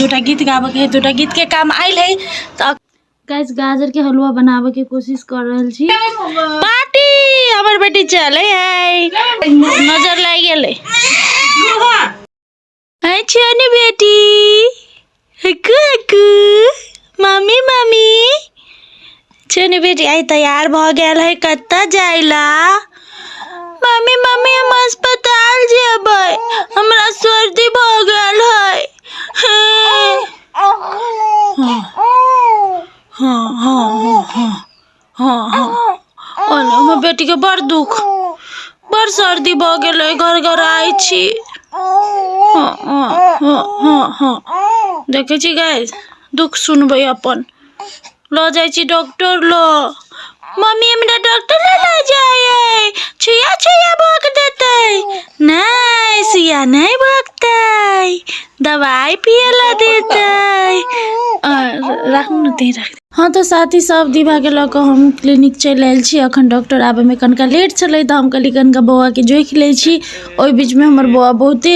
दूटा गीत गाबऽके है, दूटा गीतके काम आयल है। तऽ गाइस गाजर के हलवा बनाबे के कोशिश कर रहल छी। पार्टी हमर बेटी चले है, नजर लागि गेलै। अच्छा ने बेटी, हकू हकू मामी मामी छो ने बेटी, आई तैयार भ गेल है, कतऽ जाइला? मामी मामी हम अस्पताल जेबै, हमरा सर्दी भ गेल है। हाँ हाँ हाँ हाँ हाँ हाँ हाँ ओने हमर बेटी के बड़ दुख, बड़ सर्दी भ गेलै, घर घर आइ छी। हाँ हाँ हाँ हाँ हाँ देखै छी गाइस, दुख सुनबै अपन। लऽ जाइ छी डॉक्टर लग। मम्मी हमरा डॉक्टर लग लऽ जाइ, छुया छुया भोग देतै। नहि, सुइया नहि भोगतै, दवाइ पियै लए देतै। राखू ने तै राख। हाँ तऽ साथी सब, दीवाके लऽ कऽ हम क्लिनिक चलि आयल छी। अखन डॉक्टर आबैमे कनिका लेट छलै तऽ हम कहलियै कनिका बौआके जोखि लै छी। ओहि बीचमे हमर बौआ बहुते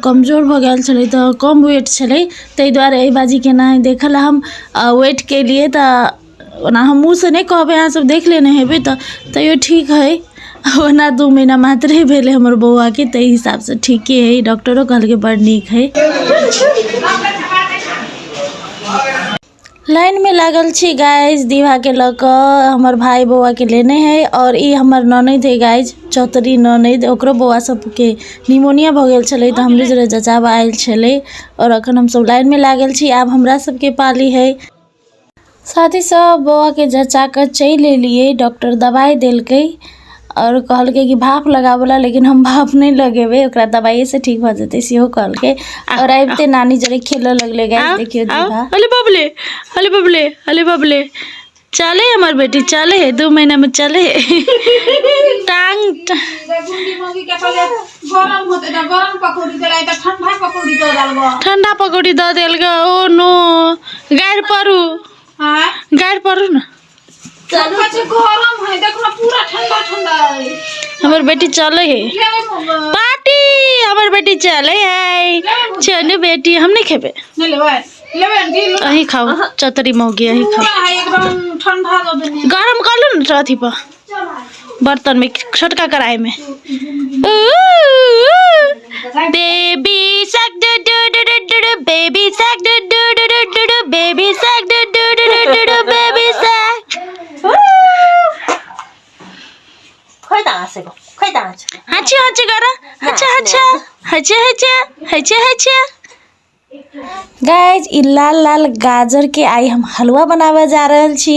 कमजोर भऽ गेल छलै, तऽ कम वेट छलै, ताहि दुआरे एहि बाजी केना देखल हम वेट केलियै। तऽ ओना हम मुँहसँ नहि कहबै, अहाँसभ देख लेने हेबै, तऽ तैयो ठीक हइ। ओना 2 महीना मात्रे भेलै हमर बौआके, ताहि हिसाबसँ ठीके हइ। डॉक्टरो कहलकै बड़ नीक हइ। लाइनमे लागल छी गाइज दीवाके लऽ कऽ, हमर भाय बौआके लेने हइ। आओर ई हमर ननैद हइ गाइज, चौतरी ननैद, ओकरो बौआ सबके निमोनिया भऽ गेल छलै, तऽ हमरे जरे जचाबऽ आयल छलै। आओर अखन हमसब लाइनमे लागल छी, आब हमरा सबके पाली हइ। साथी सब, बौआके जचा कऽ चलि एलियै। डॉक्टर दबाइ देलकै आओर कहलकै कि भाप लगाबऽ ला, लेकिन हम भाप नहि लगेबै, ओकरा दबाइएसँ ठीक भऽ जेतै सेहो कहलकै। आओर आबिते नानी जरे खेलऽ लगलै गाइस। देखियौ दीवा, अरे बबले, अरे बबले, अरे बबले, चले हमर बेटी चले है, 2 महीना में चले है। टांग गरम होते त गरम पकौड़ी देला त ठंडा पकौड़ी दऽ देलबो, ठंडा पकौड़ी दऽ देल ग। ओ नो, गारि पड़ू। हां, गारि पड़ू ने। चलू, गरम है, देखो ना, पूरा ठंडा ठंडा है। हमर बेटी चले है। पार्टी हमर बेटी चले है। चलू बेटी, हम नहीं खेबे। नहीं लेबै, लेबै आंटी? अहीं खाओ चतरी मौगी, अहीं खाओ। पूरा है एकदम ठंडा दऽ देने। गरम कर लो न अथी पर बर्तन में, छोटका कढ़ाई में। Baby shark do do do do do do, baby shark do do do do do do, baby shark do do do do do do, baby shark।快打这个，快打去！ हँची हँची कर, हँचा हँचा हँचा हँचा हँचा हँचा। गाइज ई लाल लाल गाजर के आई हम हलवा बनावे जा रहल छी।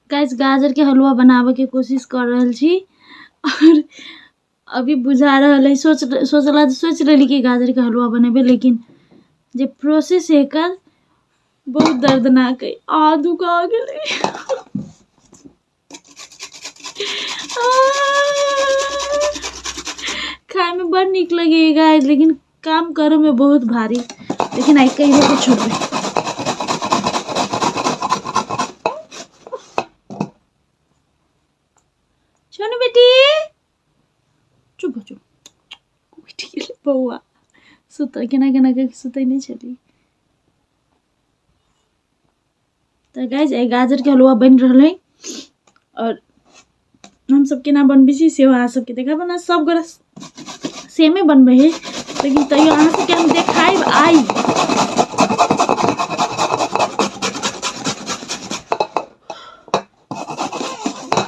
गाइज गाजर के हलवा बनावे के कोशिश कर रहल छी और अभी बुझा रहल है, सोच सोचला सोच लेली कि गाजर के हलवा बनेबै, लेकिन जे प्रोसेस है एकर बहुत दर्दनाक है। आ दुखा गेलै। खाय में बड़ नीक लगे गाइस, लेकिन काम करे में बहुत भारी, लेकिन आई कहियो के छोड़बै। छोनू बेटी, चुप हो, चुप। उठि गेलै बौआ, सुत केना केना कऽ सुतै नहि छली। तऽ गाइस एहि गाजरके हलुआ बनि रहल है और हमसब केना बनबै छी सेहो अहाँ सबके देखायब। ओना सब गोरा सेमे बनबै है, लेकिन तैयो अहाँ सबके हम देखायब आइ।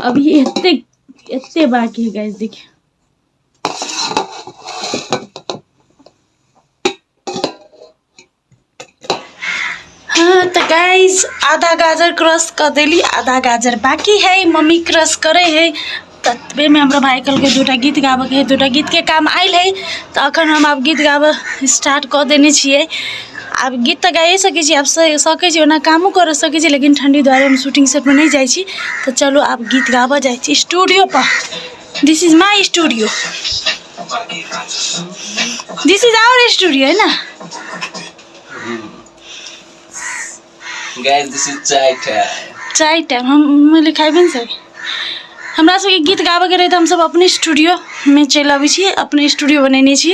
अभी एते एते बाकी है गाइस, देखिए। हाँ तो गाइस आधा गाजर क्रश कर देली, आधा गाजर बाकी है, मम्मी क्रश करे है। ततबे में हमरा भाई कहलकै दूटा गीत गाबऽके है, दूटा गीतके काम आयल है, तऽ अखन हम आब गीत गाबऽ स्टार्ट कऽ देने छियै। आब गीत तऽ गाइए सकै छी, आब सकै छी, ओना कामो करऽ सकै छी, लेकिन ठण्डी दुआरे हम शूटिंग सेटमे नहि जाइ छी। तऽ चलू आब गीत गाबऽ जाइ छी studio per. This is my studio, this is our studio है ना। Guys, this is chai time. चाय टाइम हम लिखाइबे ने सर। हमरा सबके गीत गाबऽके रहै तऽ हमसब अपने स्टूडियोमे चलि अबै छी, अपने स्टूडियो बनेने छी।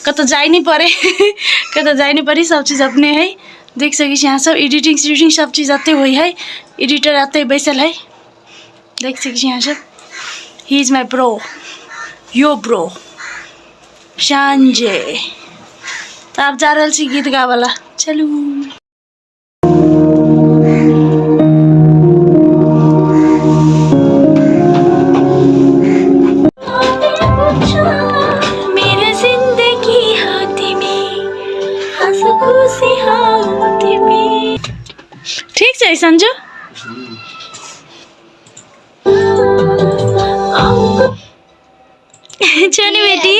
कतौ जाय नहि पड़े, कतौ जाय नहि पड़े, सब चीज अपने है। देख सकै छी अहाँ सब, एडिटिंग सेडिटिंग सब चीज एतै होइ है, एडिटर एतै बैसल है, देख सकै छी अहाँ सब। He is my bro, yo bro Sanjay. तऽ आब जा रहल छी गीत गाबऽ ला, चलू। मेरा जिंदगी हाथ में हंस खुशी हाथ में। ठीक छै संजू? छै ने बेटी?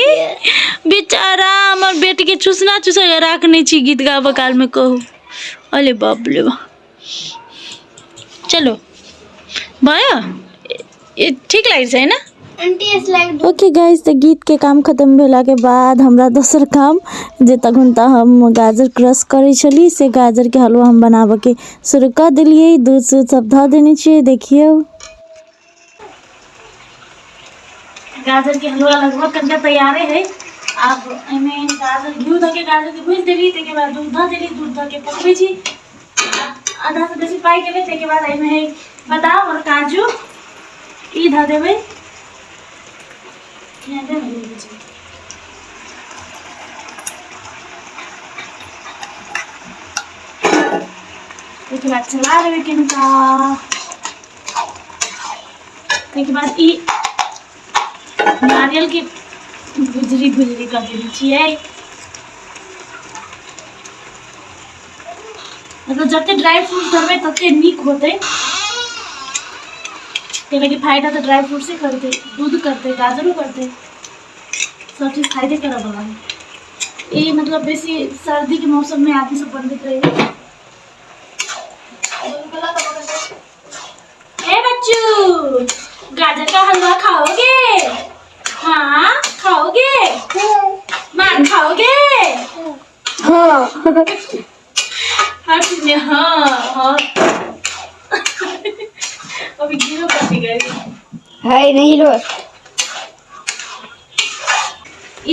बेचारा हमर बेटी के चूसना चूसा के राखने छी गीत गाबऽ काल में कहू। अरे बाप रे बाप। चलो भयो, ठीक लागि छै ने? ओके गाइस, तऽ गीत के काम खत्म भेला के बाद हमरा दोसर काम जे तखन तऽ हम गाजर क्रश करै छली, से गाजर के हलवा हम बनाबऽ के शुरू कऽ देलियै। दूध सूध सब धऽ देने छियै, देखियौ गाजर के हलवा लगभग कनिका तैयारे है। आब एहिमे गाजर घी धऽ के गाजर के भूजि देली, ताहिके बाद दूध धऽ देली, दूध धऽ के पकबै छी, आधा से बेसी पाकि गेलै। ताहिके बाद एहिमे है बादाम और काजू, ई धऽ देबै। ताहिके बाद चला देबै कनिका। ताहिके बाद ई नारियल के भुजरी भुजरी कऽ देने छियै। मतलब जते ड्राई फ्रूट धरबै तते नीक होतै, ताहिमे फायदा तऽ ड्राई फ्रूट से करतै, दूध करतै, गाजरो करतै, सब चीज फायदे करऽ बला है ई। मतलब बेसी सर्दी के मौसम में आदमी सब बनबैत रहै। ए बच्चू, गाजर का हलवा खाओगे? हाँ खाओगे? मार खाओगे? हाँ। हर चीज में हाँ हाँ। अभी गिरो कटी गई है नहीं रो।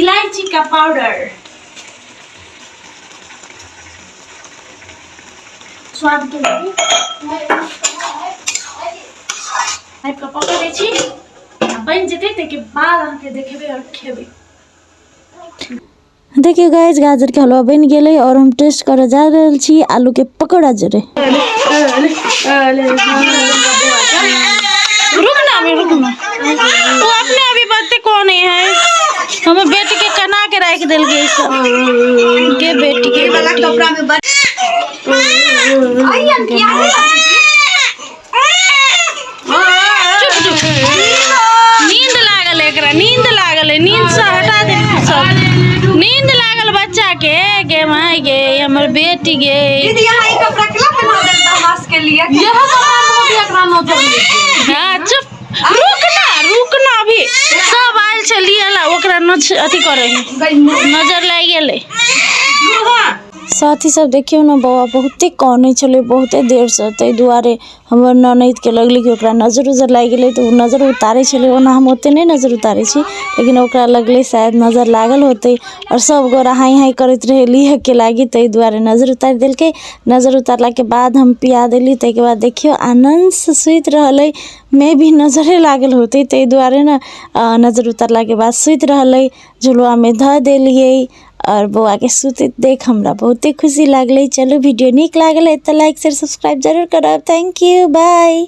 इलायची का पाउडर स्वाद के लिए आबि कऽ पकड़ दै छी, आ बनि जेतै ताहिके बाद अहाँके देखेबै आओर खेबै। देखियौ गाइस, गाजर के हलवा बनि गेलै और हम टेस्ट करऽ जा रहल छी आलू के पकौड़ा जरे। रुक ना अभी, रुक ना, वो अपने अभी बातें कौन है, हमर बेटी के कना के राख देल गई सब के बेटी के वाला कपड़ा में बन चुप चुप, नींद लागल है एकरा, नींद लागल है, नींद से हटा दे सब। नींद लागल बच्चा के। गे माय गे, हमर बेटी गे। दीदी यहाँ ई कपड़ा केला पहना देल हमास के लिए? हाँ चुप, रुक ना, रुक ना, अभी सब आयल छलियै ला ओकरा नच अथी करे है, नजर लागि गेलै। साथी सब देखियौ ने, बौआ बहुते कानै छलै बहुते देरसँ, ताहि दुआरे हमर ननदिके लगलै कि ओकरा नजर उजर लागि गेलै, तऽ ओ नजर उतारै छलै। ओना हम ओतेक नहि नजर उतारै छी, लेकिन ओकरा लगलै शायद नजर लागल होतै, आओर सब गोरा हाँइ हाँइ करैत रहै लिअके लागि, ताहि दुआरे नजर उतारि देलकै। नजर उतारलाके बाद हम पिया देली, ताहिके बाद देखियौ आनन्दसँ सुति रहलै। मे भी नजरे लागल होतै, ताहि दुआरे ने नजर उतारलाके बाद सुति रहलै। झुलुआमे धऽ देलियै आओर बौआके सुतैत देख हमरा बहुते खुशी लागलै। चलू, वीडियो नीक लागल है तऽ लाइक शेयर सब्सक्राइब जरूर करब। Thank you, by.